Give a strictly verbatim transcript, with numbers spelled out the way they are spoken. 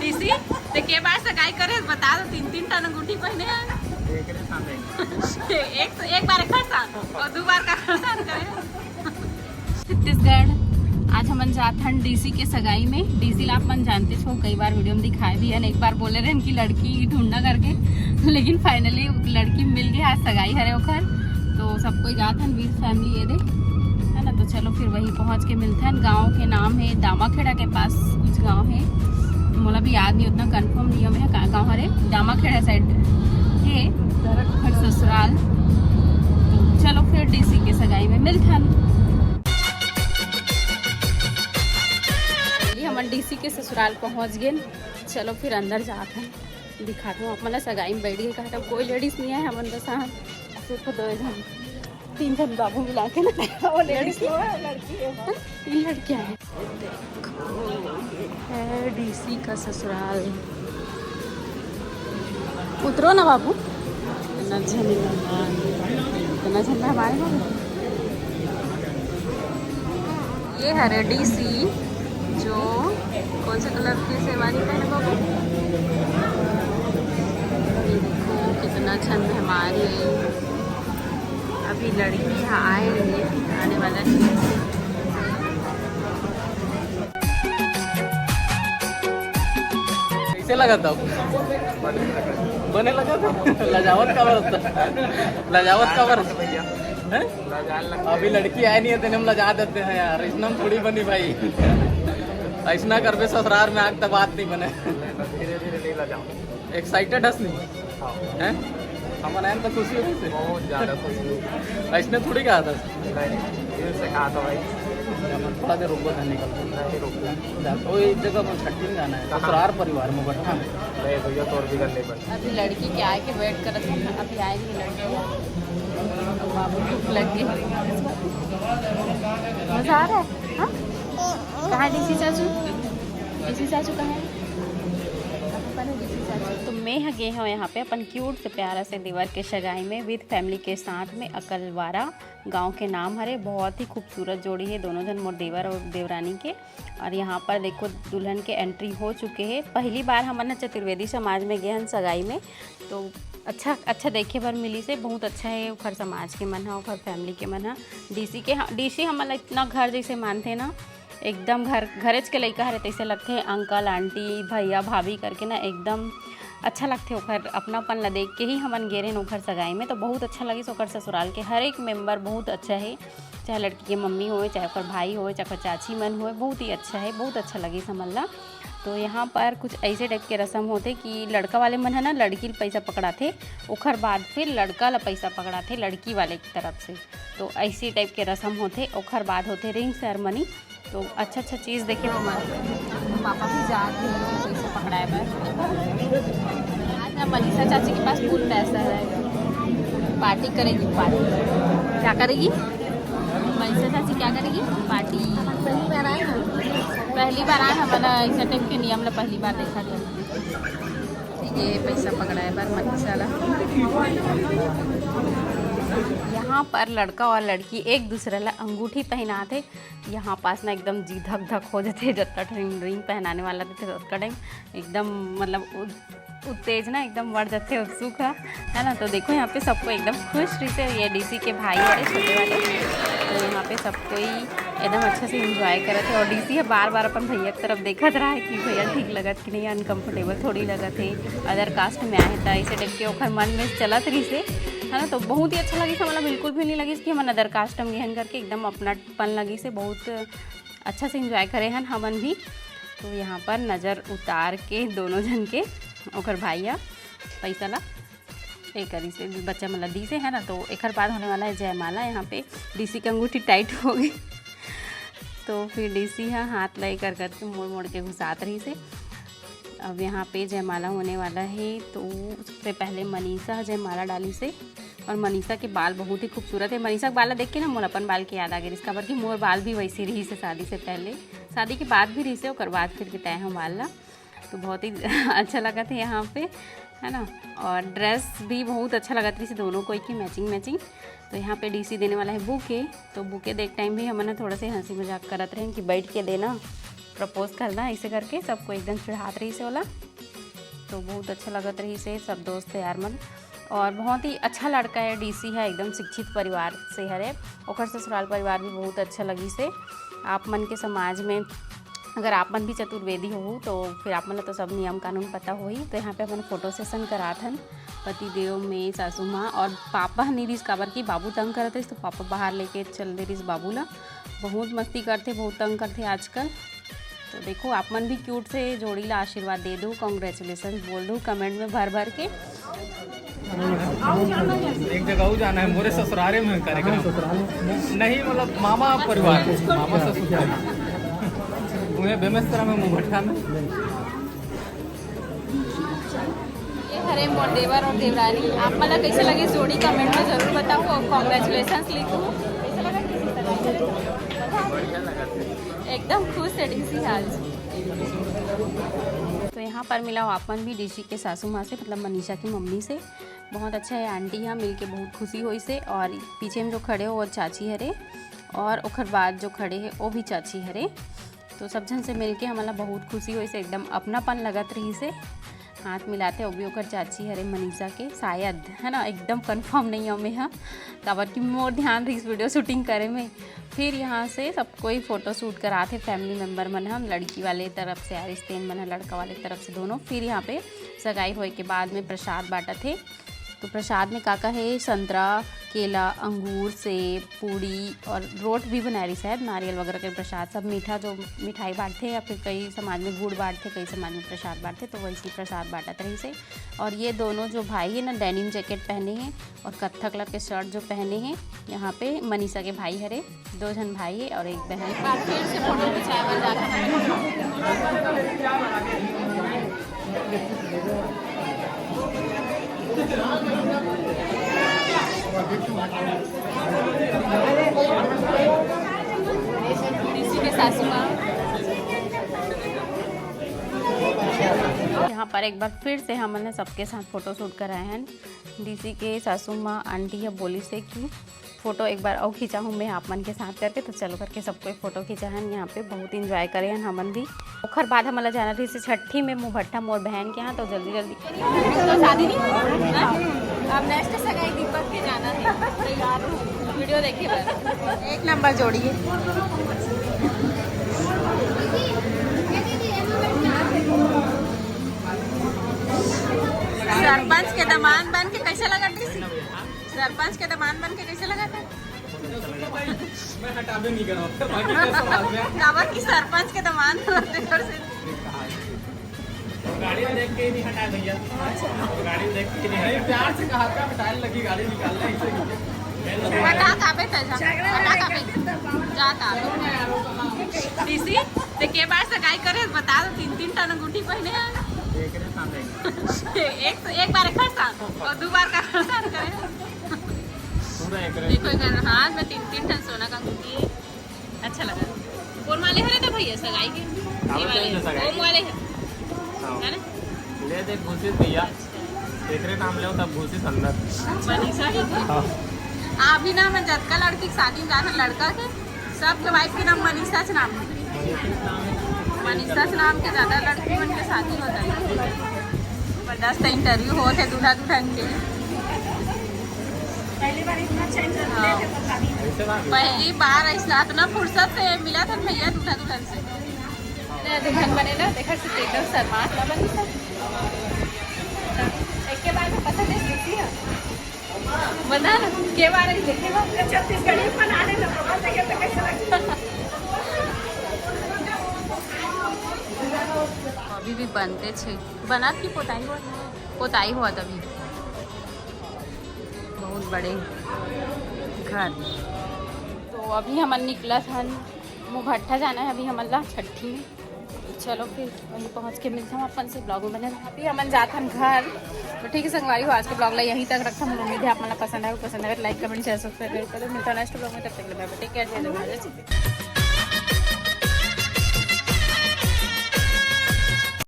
DC, ते के बार सगाई करे, बता दो, तीन तीन ठन अंगूठी पहने हैं। एक, एक बार एक साथ और दो बार का साथ करे। छत्तीसगढ़, आज हमन जात हन डीसी के सगाई में। डीसी ला आप मन जानते हो, कई बार वीडियो में दिखाए भी हन। एक बार बोले रहन कि लड़की ढूंढना करके, लेकिन फाइनली लड़की मिल गई। आज सगाई हरे ओखर, तो सब कोई जात हन, बीस फैमिली ये दे, है ना। तो चलो फिर वहीं पहुंच के मिलथन। गांव के नाम है दामाखेड़ा के पास कुछ गांव है, मोला भी याद नहीं, उतना कंफर्म नहीं है मैं का गांव हरे। दामाखेड़ा साइड है ओखर ससुराल। तो चलो फिर डीसी के सगाई में मिलथन। ये हमन डीसी के ससुराल पहुंच गए। चलो फिर अंदर जात हन, दिखात हूँ आप मन ला। सगाई में बैठ गए, कहा कोई लेडीज नहीं आए, हमन बस हाँ सिर्फ दो जन, तीन जन बाबू मिला के ना। वो लेडीज लड़की है, लड़की है। तीन लड़कियां हैं। है डीसी का ससुराल। उतरो ना बाबू। इतना झन, इतना झन हमारे बाबू। ये हरे डीसी, जो कौन से कलर की शेरवानी पहने बाबू? ये देखो कितना झन मेहमान है। अभी लड़की यहाँ आए नहीं है, आने वाला है। कैसे लगा था? बने लगा था? लजावत का बरस था? लजावत का बरस? हैं? अभी लड़की आए नहीं है, तेने हम लजा देते हैं यार, इसना हम थोड़ी बनी भाई। ऐसना करबे ससुराल में आग तक बात नहीं बने। धीरे धीरे नहीं लजाओ। एक्साइटेड हस नहीं? हाँ। हैं? हमन आयन तो खुशी होइस। बहुत ज्यादा खुशी हुई। ऐसने थोड़ी कहा था। नहीं, दिल से कहा था भाई। हमन थोड़ा देर रुको था, निकल। नहीं रुको। जा, वो एक जगह पर छट्टी में जाना है, कहाँ? ससुराल परिवार में बैठा है। अरे भैया, तोर भी कर ले बस। अभी लड़की के आए के वेट करत हन, अभी आए नहीं लड़की। बाबू भूख लग गई। मजा आ रहा है, हाँ? कहाँ डीसी चाचू? डीसी चाचू कहाँ है? तो मैं ह गे हव यहाँ पे अपन क्यूट से प्यारा से देवर के सगाई में विद फैमिली के साथ में। अकलवारा गांव के नाम हरे। बहुत ही खूबसूरत जोड़ी है दोनों जन, मोर देवर और देवरानी के। और यहाँ पर देखो दुल्हन के एंट्री हो चुके है। पहली बार हमन ह चतुर्वेदी समाज में गे हन सगाई में, तो अच्छा अच्छा देखे बर मिलिस हे। बहुत अच्छा है ओखर समाज के मन ह, ओखर फैमिली के मन ह। डीसी के ह-, डीसी हमन ला इतना घर जैसे मानथे ना, एकदम घर, घरेच के लइका हरे तैसे लगथे। अंकल, आंटी, भैया, भाभी करके ना एकदम अच्छा लगथे। ओखर अपनापन ला देख के ही हमन गे रहेन ओखर सगाई में, तो बहुत अच्छा लगिस। ओखर ससुराल के हर एक मेंबर बहुत अच्छा है, चाहे लड़की के मम्मी होए, चाहे ओखर भाई होए, चाहे ओखर चाची मन होए, बहुत ही अच्छा है, बहुत अच्छा लगिस हमन ला। तो यहाँ पर कुछ ऐसे टाइप के रस्म होथे कि लड़का वाले मन है ना, लड़की ल पैसा पकड़ाथे, ओखर बाद फिर लड़का ला पैसा पकड़ाथे लड़की वाले की तरफ से। तो ऐसी टाइप के रस्म होथे। ओखर बाद होथे रिंग सेरेमनी। तो अच्छा अच्छा चीज़ देखे बर मन। पापा भी जात हे पैसा पकड़ाए बर। आज ना मनीषा चाची के पास फुल पैसा है, पार्टी करेगी, पार्टी। क्या करेगी मनीषा चाची, क्या करेगी? पार्टी। पहली बार आए हैं, पहली बार आए हैं, हमन ऐसा टाइप के नियम ला पहली बार देखा था। ये पैसा पकड़ाए बर मनीषा ला। यहाँ पर लड़का और लड़की एक दूसरे ला अंगूठी पहनात हे। यहाँ पास ना एकदम जी धक धक हो जाथे, जत्ता रिंग रिंग पहनाने वाला रहिथे, ओतका टाइम एकदम मतलब उ-, उत्तेजना एकदम बढ़ जाथे, उत्सुक है, है ना। तो देखो यहाँ पे सबको एकदम खुश रहिथे। ये डीसी के भाई हरे छोटे वाले, तो यहाँ पे सब कोई एकदम अच्छा से एंजॉय करत है। और डीसी है बार बार अपन भैया की तरफ देखत रहा है कि भैया ठीक लगत कि नहीं, अनकंफर्टेबल थोड़ी लगत है, अदर कास्ट में आए, तो ऐसे टाइप के ओखर मन में चलत रहिसे, है ना। तो बहुत ही अच्छा लगिस, मतलब बिल्कुल भी नहीं लगिस कि हमन अदर कास्ट में गेहन करके, एकदम अपनापन लगिस हे, बहुत अच्छा से एंजॉय करे हन हमन भी। तो यहाँ पर नज़र उतार के दोनों जन के ओखर भाई ह पैसा ला पे करिस हे, बच्चा मन ला दिस हे, है ना। तो एकर बाद होने वाला है जयमाला। यहाँ पे डीसी के अंगूठी टाइट हो गई, तो फिर डीसी ह हाथ ला एकर करके मोड़ मोड़ के घुसात रहिस हे। अब यहाँ पे जयमाला होने वाला है, तो उससे पहले मनीषा जयमाला डालिस हे। और मनीषा के बाल बहुत ही खूबसूरत है। मनीषा के बाल ला देख के ना मोर अपन बाल के याद आ गई, काबर कि मोर बाल भी वैसे रहिस हे शादी से पहले, शादी के बाद भी रहिस हे, ओकर बाद फिर कटाए हँव बाल ला। तो बहुत ही अच्छा लगत है यहाँ पे, है ना। और ड्रेस भी बहुत अच्छा लगत रहिस हे दोनों कोई के मैचिंग मैचिंग। तो यहाँ पे डीसी देने वाला है बुके, तो बुके देख टाइम भी हमन ह थोड़ा से हंसी मजाक करत रहेन कि बैठ के देना, प्रपोज करना, ऐसे करके सबको एकदम चिढ़ात रहिस हे ओला। तो बहुत अच्छा लगत रहिस हे सब दोस्त यार मन। और बहुत ही अच्छा लड़का है, डीसी है, एकदम शिक्षित परिवार से हरे। ओकर ससुराल परिवार भी बहुत अच्छा लगिस हे। आप मन के समाज में अगर आप मन भी चतुर्वेदी हो तो फिर आप मन ला तो सब नियम कानून पता होही। तो यहाँ पे अपन फोटो सेशन करात हन, पति देव, मैं, सासू माँ और पापा ह नइ रिहिस, काबर कि बाबू तंग करत रहिस, तो पापा बाहर लेके चल दे रिहिस बाबू ला। बहुत मस्ती करथे, बहुत तंग करथे आजकल। तो देखो, आप मन भी क्यूट से जोड़ी ला आशीर्वाद दे दो, कॉन्ग्रेचुलेशन बोल दो कमेंट में भर भर के। एक जगह और जाना है, मोरे ससुरारे में कार्यक्रम। नहीं, मतलब मामा परिवार, मामा ससुर परिवार। उन्हें बेमेस्तर में मुंह भट्टा में। ये हरे मोर देवर और देवरानी। आप मन ला कैसे लगे जोड़ी कमेंट में जरूर बताओ और कॉन्ग्रेचुलेशन लिखो। कैसे लगा किसी तरह? एकदम खुश है डीसी आज। तो यहाँ पर मिला आप मन भी डीसी के सासू माँ से, मतलब मनीषा की मम्मी से। बहुत अच्छा है आंटी, यहाँ मिलके बहुत खुशी होइस हे। और पीछे में जो खड़े हो वो चाची हरे, और ओकर बाद जो खड़े है वो भी चाची हरे। तो सब झन से मिलके हमन ला बहुत खुशी होइस हे, एकदम अपनापन लगत रहिस हे। हाथ मिलाथे, वो भी ओकर चाची हरे मनीषा के, शायद, है ना, एकदम कंफर्म नहीं हूँ मैं ह, काबर कि मोर ध्यान रहिस वीडियो शूटिंग करे में। फिर यहाँ से सब कोई फोटो शूट कराथे, फैमिली मेंबर मन ह, लड़की वाले तरफ से आरिस तेन मन ह, लड़का वाले तरफ से दोनों। फिर यहाँ पे सगाई होए के बाद में प्रसाद बांटत हे। तो प्रसाद में का का हे? संतरा, केला, अंगूर, सेब, पूड़ी और रोट भी बनाए रही शायद, नारियल वगैरह के प्रसाद, सब मीठा जो मिठाई बांटथे या फिर कई समाज में गुड़ बांटथे, कई समाज में प्रसाद बांटथे, तो वैसे ही प्रसाद बांटत रहिस हे। और ये दोनों जो भाई है ना, डेनिम जैकेट पहने हैं और कत्था कलर के शर्ट जो पहने हैं, यहाँ पे मनीषा के भाई हरे, दो झन भाई है और एक बहन। एक बार फिर से फोटो खिंचाए बर जात हन। डीसी के सासू माँ। यहाँ पर एक बार फिर से हमन ह सबके साथ फोटो शूट कराए हन। डीसी के सासू माँ आंटी ह बोलिस हे कि फोटो एक बार अउ खिंचाहूँ मैं आप मन के साथ करके, तो चलो करके सब कोई फोटो खिंचाए हन। यहाँ पे बहुत एंजॉय करे हन हमन भी। ओखर बाद हमन ला जाना रहिस छट्ठी में मुंह भट्टा मोर बहन के यहाँ, तो जल्दी जल्दी। तो शादी नहीं हुआ? अब नेक्स्ट सगाई दीपक के जाना है, तैयार हूँ, वीडियो देखे बस। एक नंबर जोड़ी है। सरपंच के दमांद बन के कैसे लगा डीसी? सरपंच के दमांद बन के कैसे लगा था? मैं हटाबे नहीं करा, बाकी सब आ गया। काबर कि सरपंच के दमांद रहते घर से। गाड़ी देख के ही नहीं हटाए भैया। गाड़ी देख के ही नहीं हटाए। प्यार से कहा था, हटाने लगी गाड़ी निकालना इसे। हटा का बेटा जा। हटा का बेटा। जा का। डीसी, ते के बार सगाई करे, बता दो, तीन तीन टन अंगूठी पहने हैं। एक तो, एक बार एक साथ और दो बार का साथ करे। पूरा एक देखो, एक हाथ में तीन तीन टन सोना का अंगूठी है। अच्छा लगा। कौन वाले हरे था भैया सगाई के? ये वाले। ओम वाले है। हाँ। है ना? ले दे घुसिस भैया, एकरे नाम ले तब घुसिस अंदर। मनीषा ही थी। हाँ। अभी ना मैं जतका लड़की के शादी में जाना लड़का के, सबके वाइफ के नाम मनीषा से नाम है। मनीषा से नाम के ज्यादा लड़की मन के शादी होता है। जबरदस्त इंटरव्यू होत हे दूल्हा दुल्हन के। पहली बार इतना चेंज। हाँ। पहली बार ऐसा इतना फुर्सत से मिला था भैया दूल्हा दुल्हन से। दुल्हन बने ना, देखा से एकदम शर्मात ना बनी सब। एक के बार में पसंद है, किसी है। बता ना, के बारे में देखे हो? छत्तीसगढ़ी बना लेना, बाबा, लगे तो कैसे लगता? अभी भी बनते छे। बनात की पोताई हुआ? पोताई हुआ तभी। बहुत बड़े घर। तो अभी हमन निकलत हन, मुंह भट्टा जाना है अभी हमन ला छट्ठी में। चलो फिर वहीं पहुँच के मिलता हूँ अपन से, ब्लॉग में बने रहो। अभी हमन जात हन घर। तो ठीक है संगवारी हो, आज के ब्लॉग ला यहीं तक रखता हूँ। उम्मीद है आप मन ला पसंद आए, पसंद आए लाइक, कमेंट, शेयर, सब्सक्राइब जरूर करो। मिलता हूँ नेक्स्ट ब्लॉग में, तब तक के लिए बाय बाय, टेक केयर, जय जगन्नाथ, जय श्री कृष्ण।